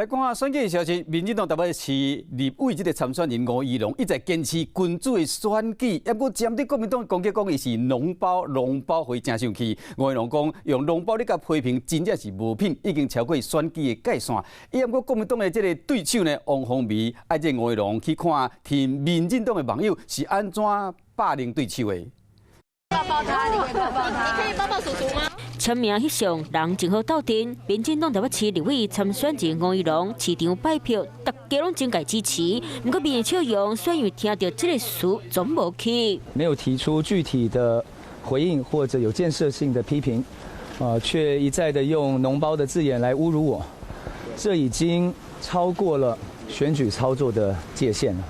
來講下選舉的消息，民進黨台北市立委這个參選人吳怡農一再堅持君主的選舉，毋過針對國民黨攻擊講伊是膿包，膿包會誠生氣。吳怡農講用膿包來共批評，真正是無品，已經超過選舉的界線。伊毋過國民黨的這个對手呢，王鴻薇愛這吳怡農去看聽民進黨的網友是按怎霸凌對手的。抱抱他，你可以抱抱他，你可以抱抱叔叔嗎？簽名翕相，人真好鬥陣。民進黨台北市立委參選人吳怡農市場拜票，大家攏真共支持。毋過面笑容，雖然聽著這个詞總無去。沒有提出具體的回應或者有建設性的批評，啊，卻一再的用膿包的字眼來侮辱我，這已經超過了選舉操作的界限了。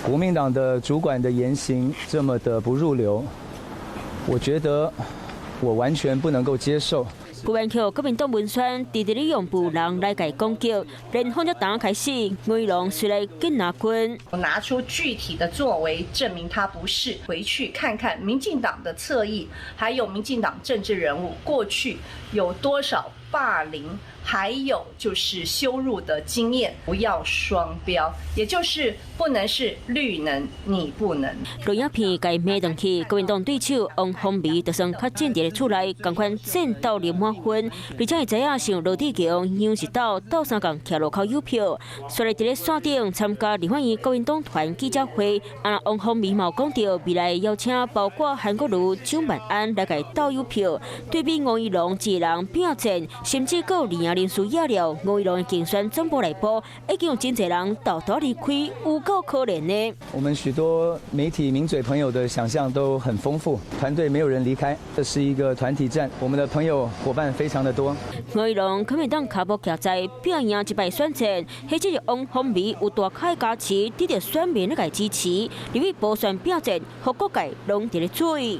國民黨的主管的言行這麼的不入流，我覺得我完全不能夠接受。不完全國民黨文宣，直直咧用部人來共攻擊，連放咗檔開始，吳怡農隨來緊拿軍，拿出具體的作為證明他不是。回去看看民進黨的側翼，還有民進黨政治人物過去有多少霸凌，還有就是羞辱的經驗，不要雙標，也就是不能是綠能，你不能。錄影片共罵轉去，國民黨對手王鴻薇就算較政治的出來，仝款戰鬥力滿分，而且伊知影像羅智強、楊石斗鬥相共徛路口有票，所以佇咧線頂參加立法院國民黨團記者會，啊王鴻薇嘛有講著未來邀請包括韓國瑜、蔣萬安來共鬥有票，對比吳怡農一人拼戰，甚至閣有二名人士壓了吳怡農的競選總部內部，已經有真濟人偷偷離開，有夠可憐的。我們許多媒體名嘴朋友的想象都很豐富，團隊沒有人離開，這是一個團體戰，我們的朋友夥伴非常的多。吳怡農可免當跤步徛在拼贏一擺選戰，彼這是王鴻薇有大咖加持，得著選民的支持，立委補選拼戰，予各界攏佇咧注意。